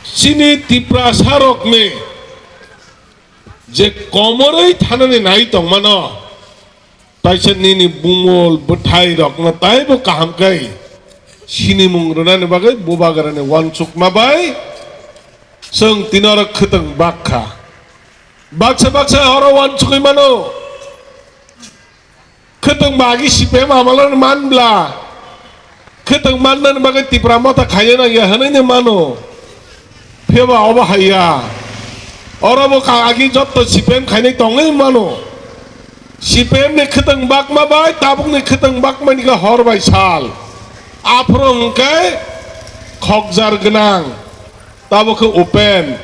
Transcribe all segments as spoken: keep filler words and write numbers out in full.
Chini Tiprasa rokni je komoroi thanani nai tongmano, taisa nini bumol bwthai rokno taibo kaham khe sinimung rwnani bagwi bubagrani wansukma bai chwng tini oro khwtwng bakha. Baksa baksa oro wansugwi mano. Khwtwng ba agi C P M amalo manbla. Khwtwng mannani bagwi Tipra Motha khaina nangya hwnwi no mano. Phiya ba obo haiya. Oro bo ka agi jotto C P M khainai tongwi mano. C P M ni khwtwng bakma bai tabukni khwtwng bakmani khe hor bai sal. Aphuru hwnkhe khokjar gwnang. Tabuk khe open.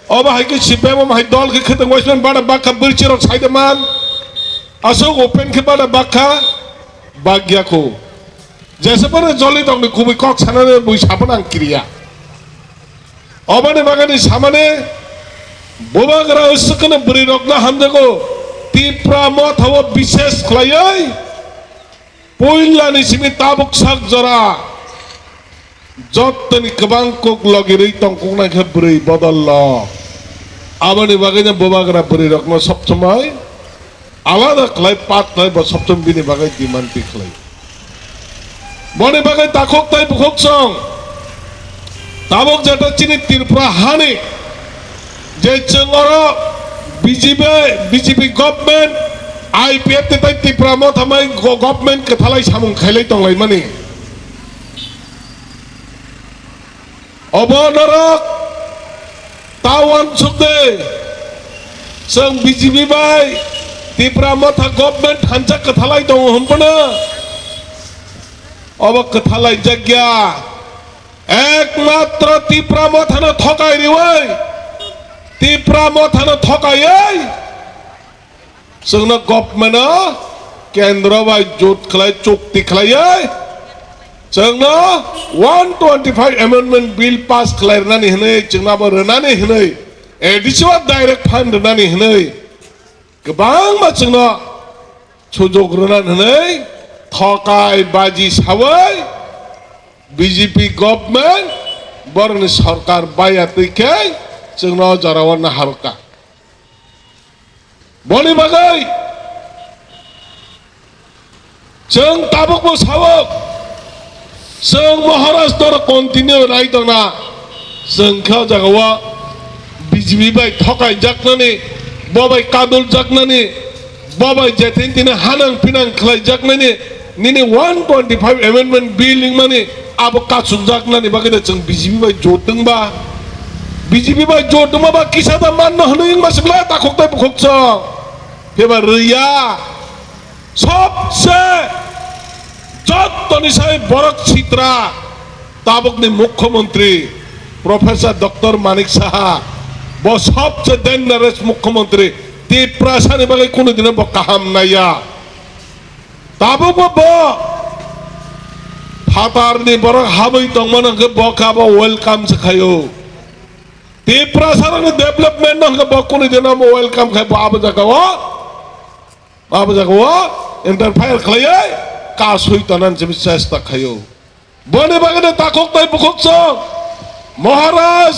Obo hai khe C P M hai dol khe khwtwng waisman bada bakha bwrwirok saida man. Aswk open khe bada bakha bagya kho. Jesa phano joli tongni kubui kok sanani bui saphano ang kiriya. Oboni bagani samani bubagra swkano bwrwirokno hamjago Tipra Motha o bises khlaiwi. Puilani simi tabuk sak jora jottoni kwbang kuk logirwi tongkuknai khe bwrwi bodollo. Aboni bagwino bubagra bwrwirokno sob somoi alada khlai, pat khlai, bo sob somoi bini bagwi demand twi khlai. Boni bagwi takhuk tai bukhuk song. Tabuk jeta chini Tripura hani je chwng oro B J P, B J P government, I P F T tai Tipra Motha mai go-, government kwthalai samung khailai tonglaimani. Obo norok ta uansuk de, chwng B J P bai Tipra Motha government thansa kwthalai tongo hwnphano obo kwthalaijak ya. Ekmatro Tipra Mothano thokai riwi, Tipra Mothano thokaiwi, chwngno government-o kendro bai jot khlai chukti khlaiwi, chwngno one twenty-five amendment bill pass khlai rwnani hwnwi, chwngno abo rwnani hwnwi, A D C o direct fund rwnani hwnwi, kwbangma chwngno sujok rwna hwnwi thokai baji sawi B J P government borokni sorkar baya twi khe chwngno o jorao naharwkha. Boni bagwi chwng tabukbo sao, chwng Maharaj toro continue rai tongna, chwng khe o jagao B J P bai thokai jaknani, bo bai kadul jaknani, bo bai jetin tini hanang pinang khlai jaknani, nini one twenty-five amendment bill wngmani abo kachuk jaknani bagwi da chwng B J P bai jotwng ba, B J P bai jotwng ba kisa da manno hwnwi wngma swkla takhuk tai bukhuk chwng pheba rwya. Sobse jottoni sai borok sitra tabukni mukhyamantri Professor Doctor Manik Saha, bo sobse dangerous mukhyamantri, Tiprasani bagwi kunu dino bo kaham naiya. Tabukbo bo phatarni borok habwi tongmano hwnkhe bo khe abo welcome se khaio. Tiprasarokni development no hwnkhe bo kunu dino bo welcome khai bo abo jagao. Abo jagao interfere khlaiwi kasui tonani simi chesta khaio. Boni bagwi no takhuk tai bukhuk chwng Maharaj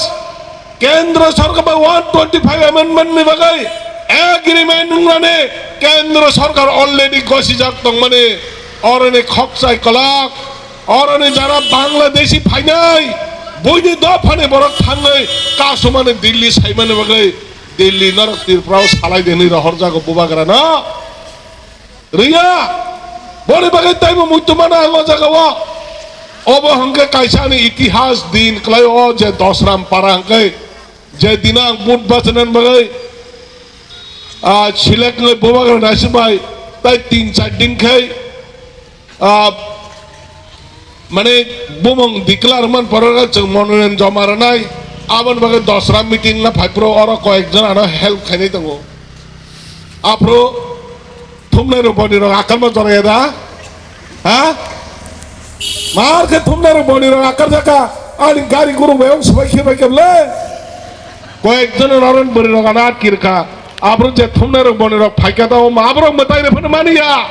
Kendra Sarkar bai one twenty-five amendment ni bagwi agreement wngnani Kendra Sarkar already gosijak tongmani oroni khokchai kwlak, oroni jara Bangladeshi phainai buini dophani borok thangwi kasumani Delhi saimani bagwi Delhi norok Tripura o salai de hinwi rohorjago bubagra no. Riya, boni bagwi taibo muitu mano ang o jaga o. Obo hwnkhe kaisa ani itihas din kwlai o je Dosram para hwnkhe je dino ang vote bachanani bagwi, ah, select wngwi bubagra naisik bai tai tin char din khai, ah, mane bumung declare man poro chwng mononoyan joma rwnai, aboni bagwi Dosra meeting na phai phuru oro koyek jon ano help khainai tongo. Aphuru thumnai rok boni rok akar ma joraya da? Ha? Mar khe thumnai rok boni rok akar jaka ani gari guru bai ong swbai khe bai khe le. Koyek jon oro boni rok ano atkirkha. Aphuru je thumnai rok boni rok phaikha ta o ma aborok mwtai re phano mani ya.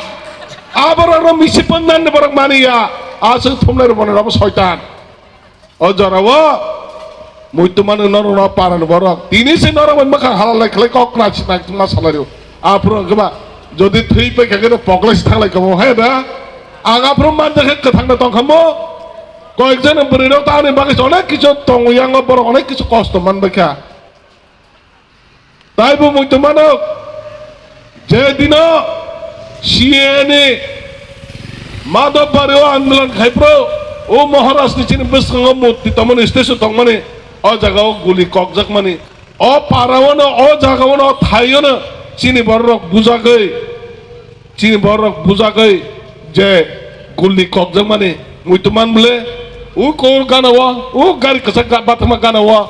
Aborok no misi pon nan borok mani ya. Aswk thumnai rok boni rok bo soitan. O jorao Muitu mano norok no para ni borok. Tini se norok bai mwkhang halal lai khlai kok na si nai ma salai o. Aphuru hwnkhe ba jodi thwi pai kha khe poklai si thanglai kamo hai da. Ang aphuru man jakhe kwthang no tong kha mo. Koyek jon bwrwi rok ta ani bagwi onek kichu tongo yang o borok onek kichu kosto man bai kha. Taibo muitu mano, je dino C A A ni Madhobari o andolon khai phuru, o Maharaj ni chini bwskango murti tongmani, statue tongmani, o jaga o guli kokjakmani, o para o no, o jaga o no, thai o no chini borok rok bujagwi, chini borok rok bujagwi je guli kokjakmani muitu man bole, o kor gana o, o gari kwchak ga-, bathama gana o,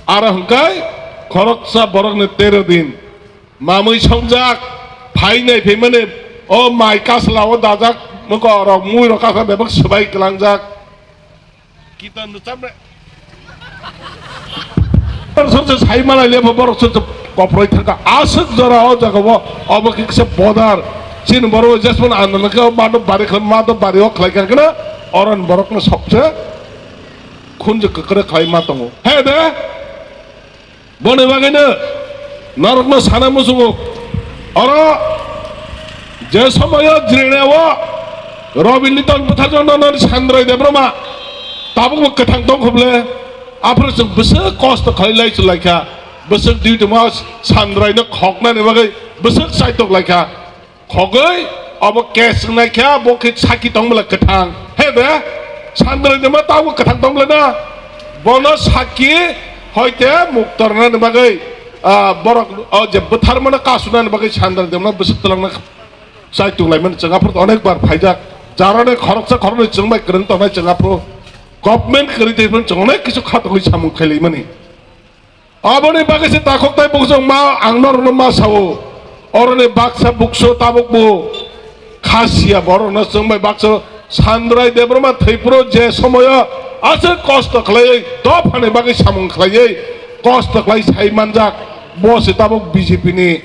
aro hwnkhe khoroksa borok ni tero din mamui songjak, phai nai phaimani o mai kasla o dajak, moko rok mui rok kasa bebak swbai kwlangjak. Kitan rwchapre. Borok songsa sai malai le borok songsa koproi thangka. Aswk jora o jaga o obo khe kisa bodar. Chini borok jesmani andolon khe o Madhobari khe Madhobari o khlai kha khe na oron borok no sobse khunju kwkrwi khlai ma tongo. He de? Boni bagwino norokno sana muchungo. Oro je somoyo Jirania o Robi Liton bwtharjak no nani Sandrai Debbarma tabukbo kwthang tongkha bwle. Aphuru chwng bwswk kosto khlai lai chwlaikha, bwswk duty mo Sandrai no khoknani bagwi bwswk chaitok laikha. Khogwi obo case wngnai khe bo khe saki tong bwla kwthang. He de? Sandrai de ma tabuk kwthang tong bwla na? Bono saki hoite muktornani bagwi, ah, borok o je bwtharmano kasunani bagwi Sandrai de ma bwswk twlangna chai tonglaimani chwng aphuru onek bar phaijak. Jarani khoroksa khoroknwi chwng bai kwrwng tongnai chwng aphuru government kwrwi tei phano chwng onek kisu khatungwi samung khailaimani. Aboni bagwi se takhuk tai bukchung ma ang norokno ma sao. Oroni baksa bukso tabukbo kha sia borokno chwng bai baksa Sandrai Debbarma thwi phuru je somoyo aswk kosto khlaiwi dophani bagwi samung khlaiwi kosto khlai sai manjak, bo se tabuk B J P ni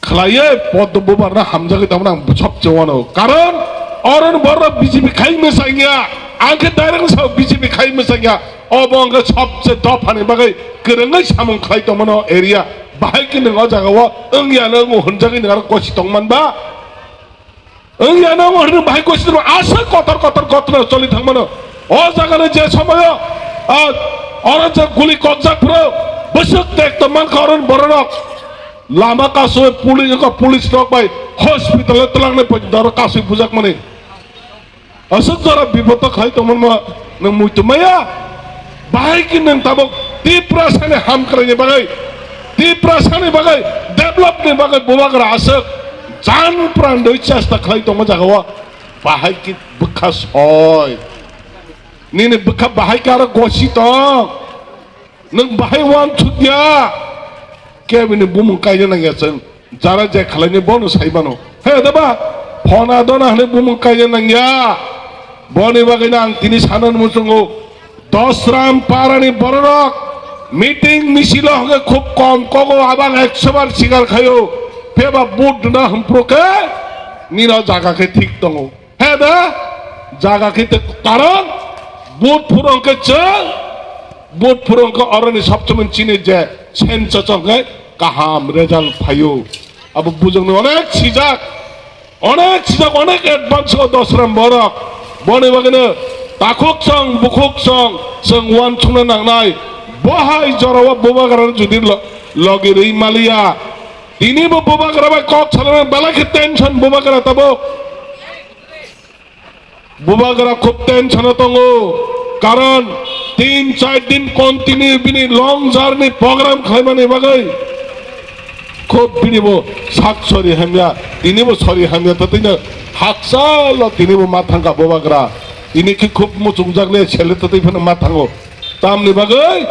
khlaiwi Poddo Bubarno hamjagwi tongmani ang sobse wano. Karon oroni borok B J P khai mwsangya, ang khe direct sao B J P khai mwsangya. Obo ang khe sobse dophani bagwi kwrwngwi samung khlai tongmano area. Bahai khe nwng o jagao wngya no wngo hwnjagwi nwng aro kosi tongman ba? Wngya no wngo hwnwi bahai kosi tongma aswk kotor kotor gotno choli thangmano. O jagano je somoyo, ah, oro je guli kokjak phuru bwswk tek tongman kha oroni bororok. Lama kasui police, eko police rok bai hospital o twlangnai poi doro kasui bujakmani. Aswk jora bipodo khai tongmani ma nwng muitu maya. Bahai khe nwng tabuk Tiprasani hamkraini bagwi, Tiprasani bagwi, developni bagwi bubagra aswk jan pran doi chesta khlai tongma jagao. Bahai khe bwkha soi. Nini bwkha bahai khe aro gosi tong. Nwng bahai uansukya, kebini bumung kaina nangya chwng, jara je khlaini bono sai mano. He deba, phona dona hwnwi bumung kaina nangya. Boni bagwino ang tini sana muchungo, Dosram parani bororok meeting misilo hwnkhe khub kom kogo, abang ekso bar sikar khaio, pheba vote rwna hwnphru khe nino jaga khe thik tongo. He da? Jaga khe te karon, vote phuru hwnkhe chwng, vote phuru hwnkhe oroni sobsomoi chini je sensa chwng khe kaham result phaio. Abo bujokni onek sijak, onek sijak, onek advance o Dosram borok. Boni bagwino takhuk chwng, bukhuk chwng, chwng uansukna nangnai. Bo hai jorao bubagrano jodi lo-, logi rwi maliya, tinibo bubagra bai kok salaimani belai khe tension bubagra tabuk. Bubagra khub tension o tongo, karon tin char din continue bini long journey program khlaimani bagwi khub bini bo sak sori hamya, tini bo sori hamya, tatino hakchalo tini bo ma thangkha bubagra, tini khe khub muchungjak le sele tatwi phano ma thango, tamni bagwi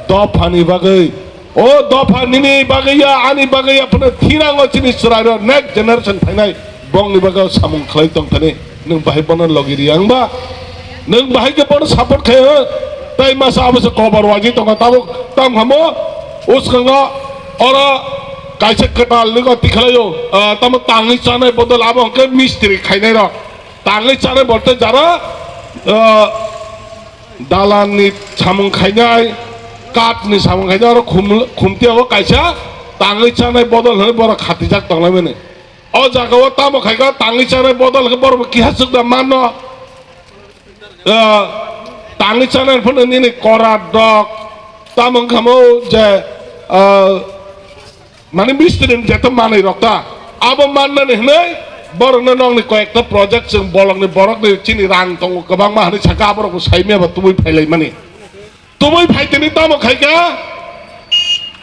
dophani bagwi. O dopha nini bagwi ya, ani bagwi ya phano thinango chini chwrairok next generation phainai bongni bagwi samung khlai tongthani. Nwng bahai bono logi riyang ba? Nwng bahai khe bono support khai ho? Tai masa abo se kobar wajwi tongo tabuk tam hamo uskango oro kaisa kwtal niko tikhlaio, ah, tamo tangwi chanai bodol abo hwnkhe mistri khainairok tangwi chanai bolte jara, ah, Dalanni samung khainai, katni samung khainai, oro khum-, khumtiyago kaisa tangwi chanai bodol hwnwi borok khatijak tonglaimani. O jagao tamo khaikha tangwi chanai bodol hwnwi borok kiha chukda manno. Ah, tangwi chanai phano nini korat dok. Tamo wngkha mo je, ah, mane mistri ni jeto manwi rok ta. Abo mannani hwnwi borokno nokni koyekta project chwng bolongni borokni chini rang tongo kwbangma hwnwi saka aborokbo saimya ba tubui phailaimani. Tubui phaitini tamo khaikha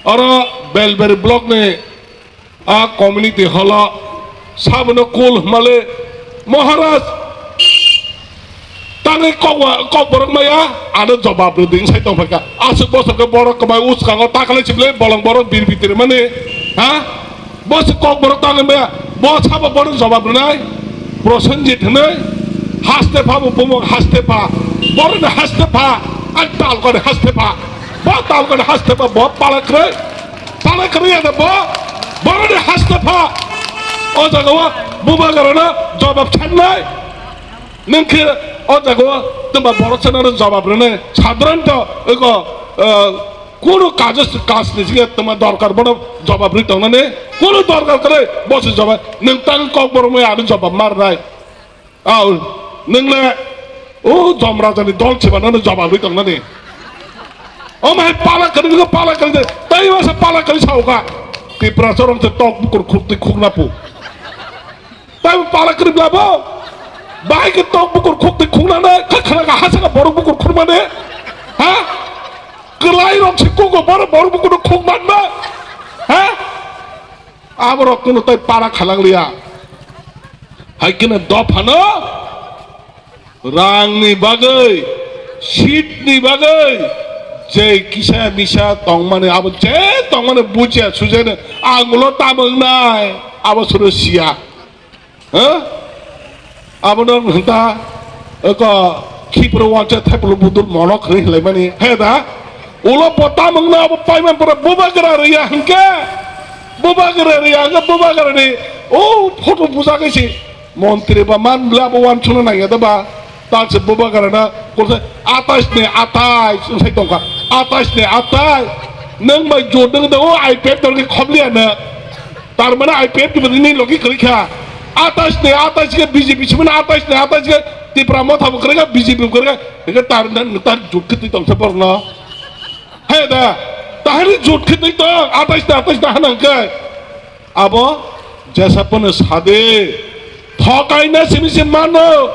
oro Belberi block ni a community hall o sabono kul hwnmale Maharaj tangwi kokwa-, kokborok maya ano jobab rwdi wngsai tongphaikha. Aswk bosor khe borok kwbai uskango takalai sible bolong borok bir bitir mani ha? Bo se kokborok tangwi maya, bo sabo bono jobab rwnai. Prosenjit hwnwi haste pha bo bumung haste pha, boroni haste pha, ang talkani haste pha, bo talkani haste pha, bo pala kwrwi, pala kwrwi ya da bo, boroni haste pha. O jagao bubagrano jobab sanai. Nwng khe o jagao twma borok sanano jobab rwnai. Sadharanto eko, eh, Kunu kajo, kaj ni singhe tongma dorkar, bono jobab rwi tongnani kunu dorkar kwrwi, bo se jobab, nwng tang kokborok maya ano jobab ma rwnai. Au, nwng le, o Jom Raja ni dol se ba nono jobab rwi tongnani. Omo hai pala kwrwi, nwng pala kwrwi de, tei masa pala kwrwi sao kha. Tiprasa rok se tok bukur khuk twi khuk na pu. Taibo pala kwrwi bla bo. Bahai khe tok bukur khuk twi khuk nang nai. Kha khana kha hasa kha borok bukur khuk mane. Ha? Kwlai rok se kugo borok, borok bukur khuk man ma. Ha? Abo rok kuno tai pala khalang liya. Hai kene dophano rang ni bagwi, seat ni bagwi, je kisa misa tongmani abo je tongmani bujiya sujene ang ulo tamung nai abo suru siya. Huh? Abono hwnta eko khipro wancha thaipulo budul monok hwnwi hinlaimani. He da? Ulo bo tamungno abo paiman pore bubagra riya hwnkhe, bubagra riya hwnkhe bubagrani o photo bujakgwi si montri ba man bwle abo wansukna nangya da ba? Talse bubagrana kursa atais ni atais wngsai tongkha. Atais ni atais. Nwng bai jodwng da o I P F dol khe khobli ano. Tar mane I P F ni bwdini logi kwrwi kha. Atais ni atais khe B J P simani atais ni atais khe Tipra Motha bo kwrwi kha, B J P bo kwrwi kha. Hingkhe tar, tar jot khe twi tongsa borokno. Hai da, tahari jot khe twi tong, atais ni atais da hana hwnkhe. Abo jesa phano sade. Thokaina simi se mano,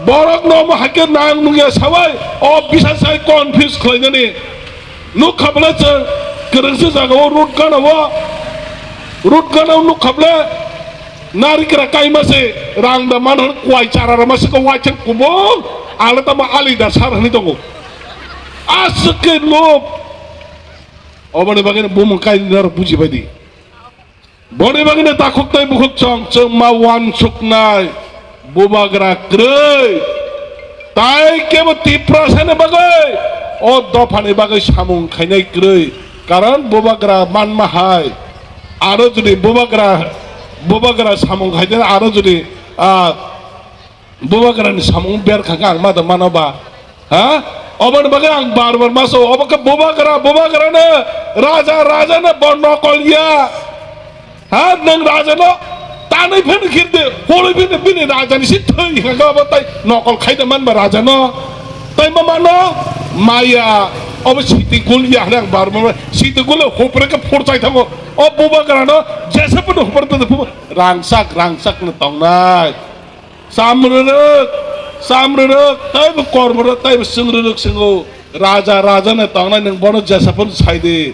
borok no omo haikhe nang nungya sawai, o bisa sai confuse khlainani. Nukha bwle chwng kwrwngsa jagao root gana o, root gana o nukha bwle narikra kaima se rang da man hwn kwai chara rama se ko waithang kubung ale tamo ali da sar hwnwi tongo. Aswk khe lob. Oboni bagwi bumung kainwi norok buji bai di. Boni bagwino takhuk tei bukhuk chong chwngma wansuknai bubagra kwrwi. Tai kebo Tiprasa ni bagwi o dopha ni bagwi samung khainai kwrwi. Karon bubagra manma hai. Aro jodi bubagra, bubagra samung khaide aro jodi, ah, Bubagrani samung berkha khe ang ma da mano ba? Ha? Oboni bagwi ang bar bar ma sao, obo khe bubagra, bubagrano raja, rajano bo nokol ya. Ha, nwng rajano tanwi phano khirde, hului phano bini rajani si thwi hwnkha khe obo tai nokol khaida man ba rajano. Tai ma mano maya, obo siti gul ya hwnwi ang bar bar ma, siti gul hupre khe phurchai thango. O bubagrano jesa phano hupre tong, rangchak, rangchak no tongnai. Cham rwrwk, cham rwrwk, taibo kormo rwrwk, taibo chwng rwrwk chwngo. Raja, raja no tongnai nwng bono jesa phano sai di.